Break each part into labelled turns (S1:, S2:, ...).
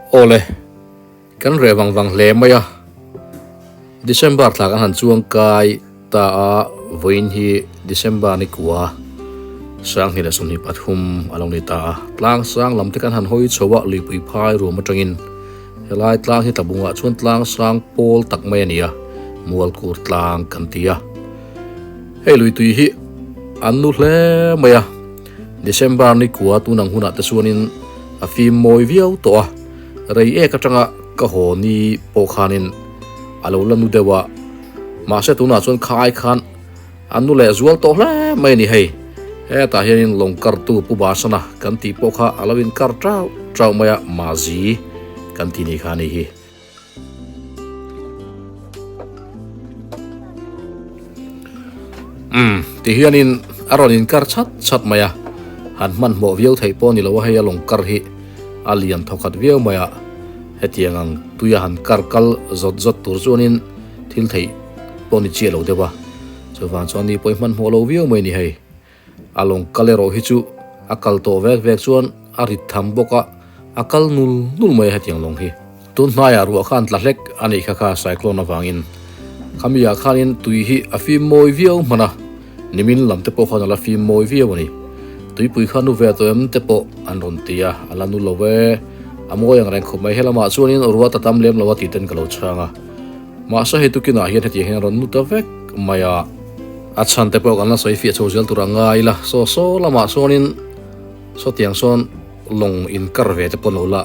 S1: Awle, kan reh vang vang hle mai a, December thla kan han chuang kai ta a, vawiin hi December ni kua Sanghnih leh 23 a lo ni ta a, tlang sang lam te kan han hawi chho a, luipui phai ruam atangin helai tlang hi tlabungah chuan tlang sang pawl tak mai a ni a, Mualkur tlang kan ti a, hei luitui hi an nu hle mai a. December ni kua tun ang hunah te chuanin a fim mawi viau tawh a, rei ek atanga ka haw ni pawh khanin a lo la nu deuh a, mahse tunah chuan kha ai khan a nu leh zual tawh hle mai a ni hei. Hetah hianin lawng kartu Pu Basana kan tih pawh kha a lo inkar tau tau mai a, Mazi kan tih ni kha a ni hi. Umm ti hianin a rawn inkar chat chat mai a, han hmanhmawh viau theih pawh a ni lo a, hei a lawng kar hi a lian thawkhat viau mai a, hetiang ang tuia han kar kal zawt zawt tur chuanin thil theih pawh a ni chiah lo deuh a, chuvang chuan ni pawh i hmanhmawh lo viau mai a ni hei. A lawng kal erawh hi chu a kal tawh vek vek chuan a rit tham bawk a, a kal nul nul mai a hetiang lawng hi. Tun hnaiah ruah khan tla hlek a nih kha kha cyclone avangin khami ah khanin tui hi a fim mawi viau hman a, nimin lam te pawh khan a la fim mawi viau a ni. Tuipui kha nu ve tawh em te pawh an rawn ti a, a la nu lo e, a mawi ang reng khawp mai. Helamah chuanin ruah ta tam lem lo a tih ten ka lo chhang a, mahse hei tukinah hian hetiang hian a rawn nu ta vek mai a. A chhan te pawh kan la sawi fiah chho zel tur a ngai ila, saw saw lamah sawnin sawtiang sawn lawng inkar ve te pawh lo la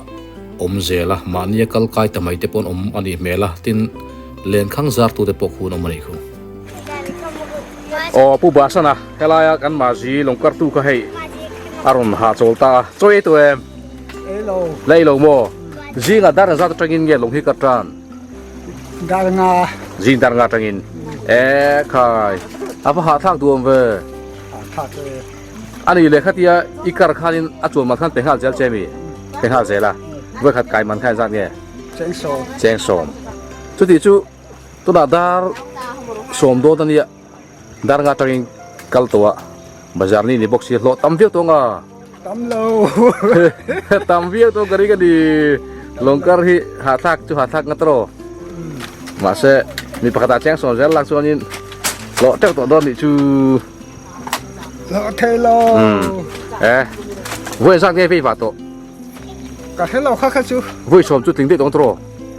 S1: awm zel a, mahnia kal kai ta mai te pawh an awm a nih hmel a, tin lenkhang zar tu te pawh khun awm a nih khu. Aw Pu Basana, helaia kan Mazi lawng kartu kha hei a rawn hahchawl ta a, chaw ei tawh em?
S2: Ei lo.
S1: La ei lo maw? Zingah dar zat atangin nge lawng hi ka tan?
S2: Dar nga.
S1: Zing dar nga atangin. E khai. A va hahthlak duh awm ve.
S2: Hahthlak e.
S1: Ani leh khatia i kar khanin a chuan man khan pe nghal zel che mi? Pe nghal zel a. Vawi khat kai man kha engzat nge?
S2: Cheng sawm.
S1: Cheng sawm. Chuti chu tunah dar sawm dawn ania dar nga atangin kal tawh a. Bazar ni ni bawk si hlawh tam viau tawh anga.
S2: Tam lo.
S1: Tam viau tawh ka ring a ni. Lawngkar hi hahthlak chu hahthlak nga tawh. Mahse mi pakhatah chiang sawn zel lak chuanin hlawh teuh tawh dawn nih chu.
S2: Hlawh thei lo.
S1: Eh. Vui zat nge vei va tawh.
S2: Ka hre lo kha kha chu.
S1: Vui sawm chu tling daih tawh ang tawh.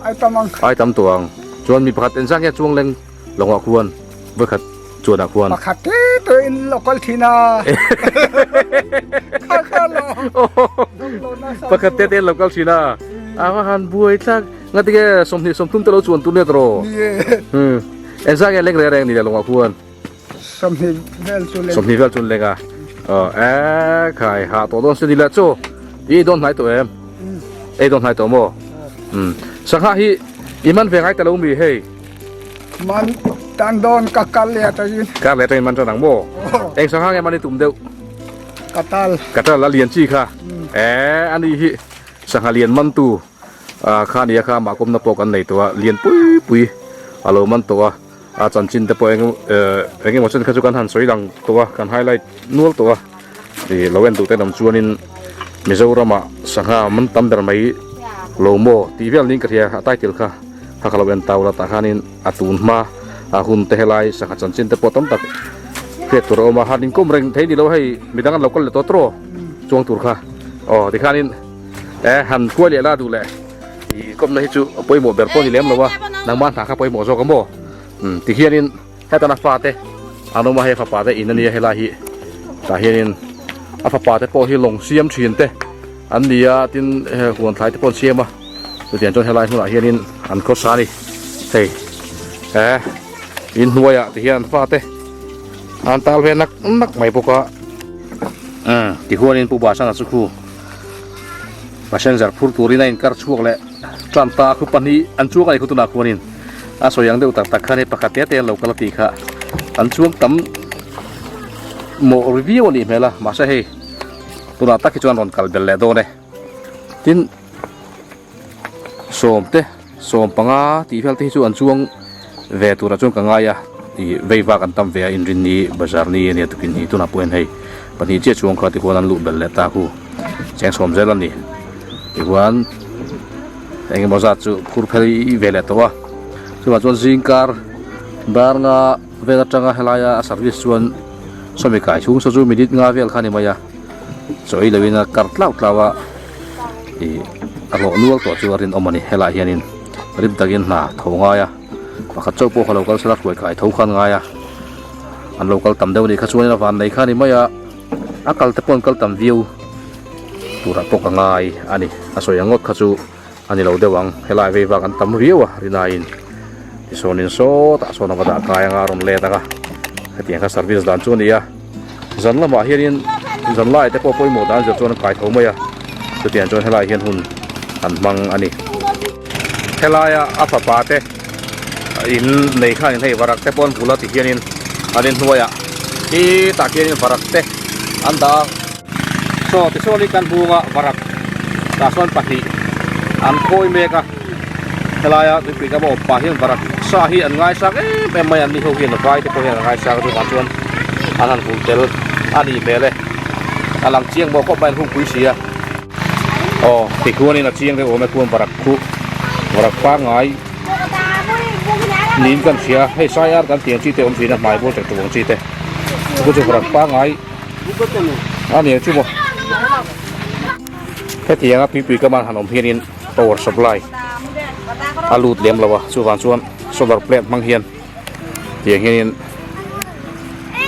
S2: Ai tam ang.
S1: Ai tam tawh ang. Chuan mi pakhat engzat nge chuang leng lawngah khuan voi khat. Chuan ah khuan.
S2: Pakhat te te in lo kal thin a. Kha kha lo.
S1: Pakhat te te in lo kal thin a. A va han buai thlak. Nga tige 20 30 te lo chuan tur nia tawh.
S2: Ni e.
S1: Hmm. Engzah nge leng reng reng ni le lawngah khuan.
S2: 20 vel chu leng.
S1: 20 vel chu leng a. Aw e khai ha tawh dawn se ni le chu. I dawn hnai tawh em? Ei dawn hnai tawh maw? Hmm. Sangha hi i man ve ngai ta lo mi hei.
S2: Man tan dawn ka kal leh atangin.
S1: Kar leh atangin man tan ang maw? Eng sangha nge man i tum deuh?
S2: Katal.
S1: Katal a lian chi kha. Eh ani hi sangha lian man tu kha nia kha mah kawmna pawh kan nei tawh a lian pui pui a lo man tawh a a chanchin te pawh eng eng emaw chen kha chu kan han sawi lang tawh a kan highlight nual tawh a ih lo en duh te an awm chuanin Mizoramah sangha man tam ber mai lo maw tih vel niin ka hria a title kha. Kha ka lo en tau la tah khanin a tun hma a hun te helai sangha chanchin te pawh tam tak hriat tur a awm a han inkawm reng thei ni lo hei midang an lo kal leh tawh tawh chuang tur kha aw tikhanin eh han hruai leh la duh leh ih kawmna hi chu a pawimawh ber pawh ni lem lo a nangmah hna kha pawimawh zawk a maw umm tikhianin hetana fa te an awm a hei fapa te in a nia helai hi tah hianin a fapa te pawh hi lawng siam thin te an ni a tin huan thlai te pawh an siam a. Chutiang chuan helai hmunah hianin an khawsa a ni hei eh in hnuaiah ti hian fate an tal ve nak nak mai bawk a umm tihuanin Pu Basana chu khu passenger phur turin a inkar chhuak leh tan ta a khu pahnih an chuang a ni khu tunah khuanin a sawi ang deuh tak tak khan hei pakhat te te an lo kal a tih kha an chuang tam mawh ri viau a nih hmel a mahse hei tunah tak hi chuan rawn kal belh leh dawn e. Tin, sawm te, sawm panga tih vel te hi chu an chuang ve turah chuan ka ngai a, ih vei vak an tam ve a Inrinni bazar ni ania tukin hi tunah pawh hian hei pahnih chiah chuang kha tihuan an luh belh leh ta khu cheng sawm zel a ni tihuan. Engemaw zat chu phur phei ve leh tawh a, chuvang chuan zingkar dar nga vel atanga helaia a service chuan sawmi kai chhung saw chu minute nga vel kha a ni mai a, chaw ei loin a kar tlau tlau a ih a hlawh nual tawh chu a rinawm a ni helaiah hianin rim takin hna tho ngai a pakhat chauh pawh kha lo kal sela hruai kai tho khan ngai a an lo kal tam deuh a nih kha chuanin a van nei kha a ni mai a. A kal te pawh an kal tam viau turah pawh ka ngai a ni a sawi ang ngawt kha chu a ni lo deuh ang helai vei vak an tam riau a rinaiin tisawnin sawtah sawn a va dah kai anga a rawn let ang a hetiang kha service dan chu a ni a zan lamah hianin zan lai te pawh pawimawh dan zir chuan an kai tho mai a chutiang chuan helai hian hun an hmang a ni helaia a fapa te in nei khan hei varak te pawh an bul a ti hianin an inhnuaiah khi tah khianin varak te an dah a saw tichuan hi kan bunga varak tah sawn pahnih an khawi mek a helaia tuipui kam a awm pah hian varak sa hi an ngaisang em em mai a an ni ho hian vai te pawh hian an ngaisang a chuvang chuan an han hul tel a nih hmel e a lang chiang maw khawp mai an hungpui si a aw tikhuanin a chiang deuh awm e khuan varak khuh varak pangngai. Niin kan hria hei sai ar kan tih ang chi te awm thin a hmai bawr tek tuk ang chi te chu chu varak pangai a ni ang chu maw hetiang a tuipui kam an han awm hianin power supply a lut lem lo a chuvang chuan solar plate hmang hian tiang hianin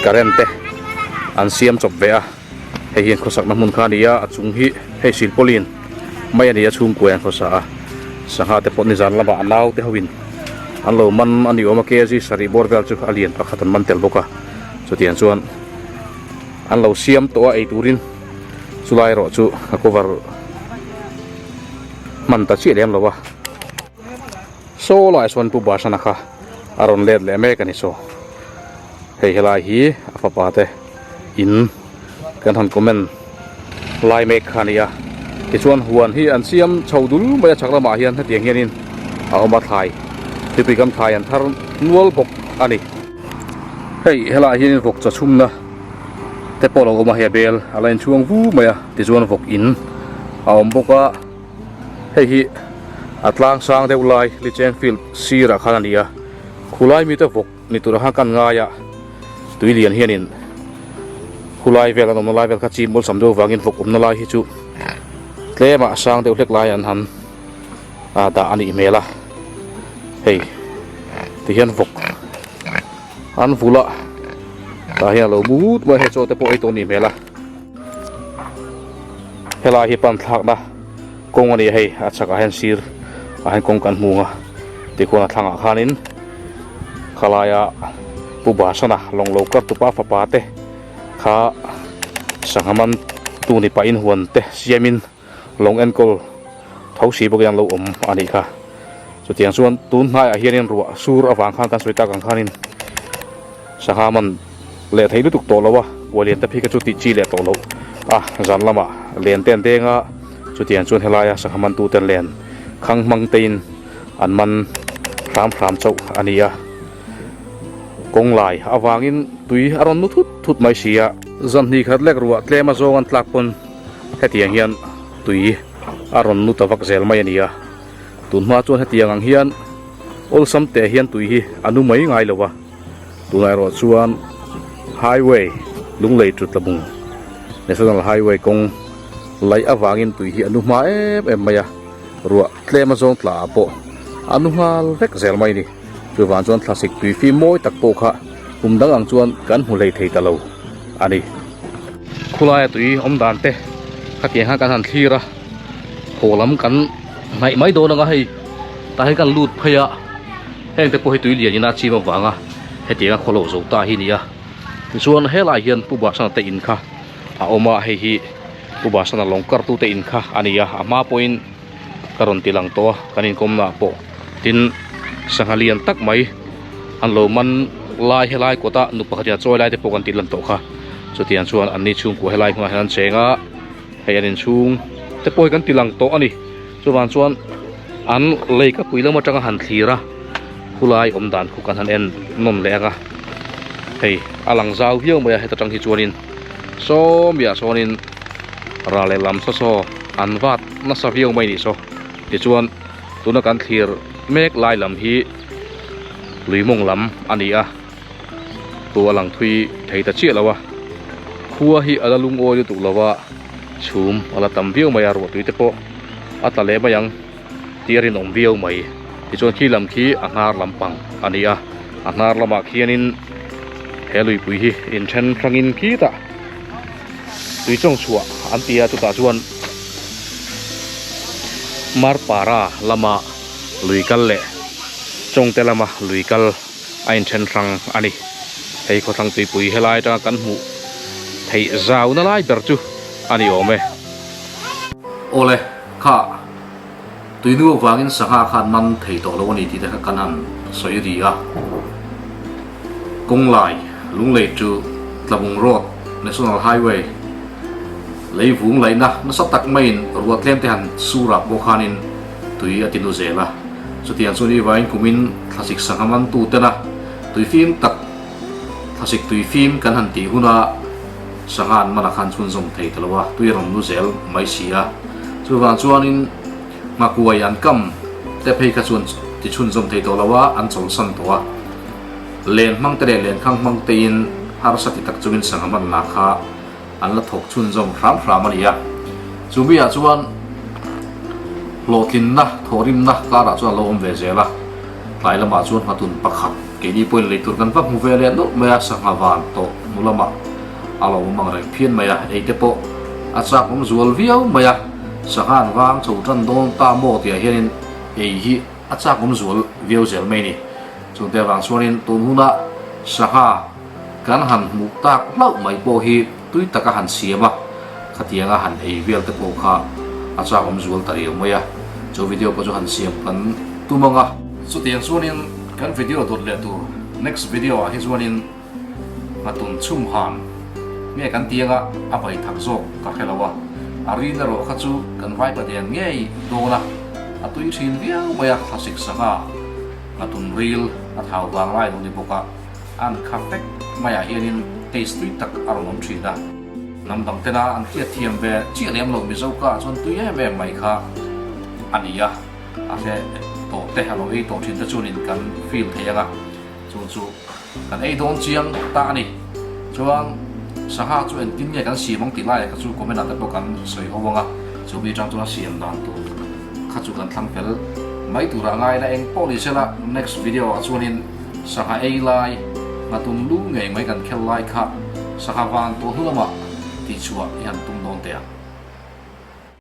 S1: current te an siam chawp ve a hei hian khawsakna hmun kha a ni a a chung hi hei silpauline mai a ni a chhungkuai an khawsa a sangha te pawh nizan lamah a nau te ho in an lo man a ni awm a kg sarih bawr vel chu a lian pakhat an man tel bawk a chutiang chuan an lo siam tawh a ei turin chulai erawh chu a cover hman ta chiah lem lo a saw lai sawn pu Basana kha a rawn let leh mek a ni saw hei helai hi a fapa te. In kan han comment lai mek kha a ni a tichuan huan hi an siam chho dul mai a chhak lamah hian hetiang hianin a awm a thlai tupui kam thlai an thar nual bawk a ni hei helaiah hianin vawk chaw chhumna te pawh a lo awm a hei a bel a la inchhuang vu mai a tichuan vawk in a awm bawk a hei hi a tlang sang deuh lai Licheng field sirah khan a ni a khulai mite vawk Ni tur khan kan ngai a, tui lian hianin khulai vel an awmna lai vel kha chim awlsam deuh vangin vawk awmna lai hi chu tlema a sang deuh hlek lai an han dah a nih hmel a, hei tihian vawk an vul a tah hian a lo mut mai a hei chaw te pawh ei tawh a nih hmel a, helai hi pan thlakna kawng a ni a hei a chhakah hian sir ah hian kawng kan hmu ang a tikhuan a thlangah khanin. Khalaia Pu Basana lawng lo kar tupa fapa te kha sangha man tu ni pahin huan te siamin lawng enkawl tho si bawkin an lo awm a nih kha. Chutiang chuan tun hnaiah hianin ruah sur avang khan kan sawi tak ang khanin sangha man leh thei lutuk tawh lo a, kuah lian te phei kha chu tih chi leh tawh loh a, zan lamah len te an deng a, chutiang chuan helaia sangha man tuten len khang hmang tein An man hram hram chauh a ni a, kawng lai avangin tui a rawn nu thut thut mai si a. Zan hnih khat lek ruah tlem a zawng an tlak pawn hetiang hian tui a rawn nu ta vak zel mai a ni a, tunhma chuan hetiang ang hian awlsam teh hian tui hi a nu mai ngai lo a, tunah erawh chuan highway Lunglei Tutlabung National Highway kawng laih avangin tui hi a nu hma em em mai a. Ruah tlem a zawng tla ah pawh a nu nghal vek zel mai a ni. Chuvang chuan thlasik tui fim mawi tak pawh kha kum dang ang chuan kan hmu hlei thei ta lo a ni. Khulaia tui awm dan te khatiang khan kan han thlir a, haw lam kan hnaih mai dawn anga hei tah hian kan lut phei a, heng te pawh hi tui lian in a chim avanga hetianga khaw lo zo ta hi a ni a. Tichuan helaiah hian Pu Basana te in kha a awm a, hei hi. Pu Basana lawng kartute in kha a ni a, a hma pawhin ka rawn ti lang tawh a, kan inkawmnaah pawh tin sangha lian tak mai an lo man lai helai kawta nu pakhat in a chawi lai te pawh kan tih lan tawh kha chutiang chuan anni chhungkua helai hmunah hian an cheng a, hei an inchhung te pawh hi kan ti lang tawh a ni chuvang chuan an lei ka pui lam atanga han thlir a khulai awm dan khu kan han en nawn leh ang a hei a lang zau viau mai a heta tang hi chuanin. Sawmiah sawnin ral leh lam saw saw an vat nasa viau mai nih saw tichuan. Tuna kan thlir mek lai lam hi lui mawng lam a ni a, tu a lang thui thei ta chiah lo a, khua hi a la lungawi lutuk lo a, chhum a la tam viau mai a, ruahtui te pawh a tla leh mai ang tih a rinawm viau mai. Tichuan khi lam khi a hnar lampang a ni a, a hnar lamah khianin he luipui hi inthen hrangin khitah tui chawng chhuah an ti a, chutah chuan Marpara lama lui kal leh Chawngte lama lui kal a inthen hrang a ni. Hei khawthlang tuipui helai atanga kan hmuh theih zauna lai ber chu a ni awm e. Awle, kha tuinu avangin sangha khan man thei tawh lo a ni tih te kha kan han sawi ri a. Kawnglai, Lunglei chu Tlabung Road, National Highway, lei vung laihna nasa tak maiin ruah tlem te han surah pawh khanin tui a ti nu zel a. Chutiang chuan i vain kumin thlasik sangha mantu tena tui fim tak thlasik tui fim kan han tih huna sangha an mana khan chhunzawm thei ta lo a, tui a rawn nu zel mai si a. Chuvang chuanin nghakuai an kam te phei kha chuan ti chhunzawm thei tawh lo a, an chawlhsan tawh a. Len hmang te leh lenkhang hmang tein harsa ti tak chungin sangha manna kha an la thawk chhunzawm hram hram a ni a. Chu miah chuan hlawhtlinna, thawhrimna karah chuan a lo awm ve zel a. Tlai lamah chuan nghatun pakhat keini pawhin lei tur kan va hmu ve leh nawlh mai a, sangha van tawh hnu lamah a lo awm ang reng phian mai a, ei te pawh a chak awm zual viau mai a, sangha an vang chho tan dawn ta maw tihah hianin ei hi A chak awm zual viau zel mai ni. Chungte avang chuanin tun huna sangha kan han hmuh tak hlauh mai pawh hi tui taka han siam a, khatianga han ei vel te pawh kha a chak awm zual ta riau mai a. Chu video pawh chu han siam kan tum ang a. Chutiang chuanin kan video dawt leh tur next video ah hi chuanin Nghatun chhum han nge kan ti anga a bai thak zawk ka hre lo a, a rin erawh kha chu kan vaipa den ngei dawn a, a tui thin viau mai a, thlasik sangha nghatun ril a thau vang lai lo ni bawk a, an kha vek maiah hianin taste tui tak a rawn awm thin a. Hnam dang tena an hriat thiam ve chiah lem lo Mizo ka ah chuan tui em em mai kha a ni a, a hre tawh te a lo ei tawh thin te chuanin kan feel thei anga chu chu. Kan ei dawn chiang ta a ni. Chuan sangha chu engtin nge kan siam ang tih laiah kha chu comment ah te pawh kan sawi ho ang a, chu mi atang chuan a siam dan tur kha chu kan thlang fel mai turah a ngai la eng pawh ni sela next video ah chuanin sangha ei lai nghatun lu ngei mai kan khel lai kha sangha van tawh hnu lamah tihchhuah i han tum dawn teh ang.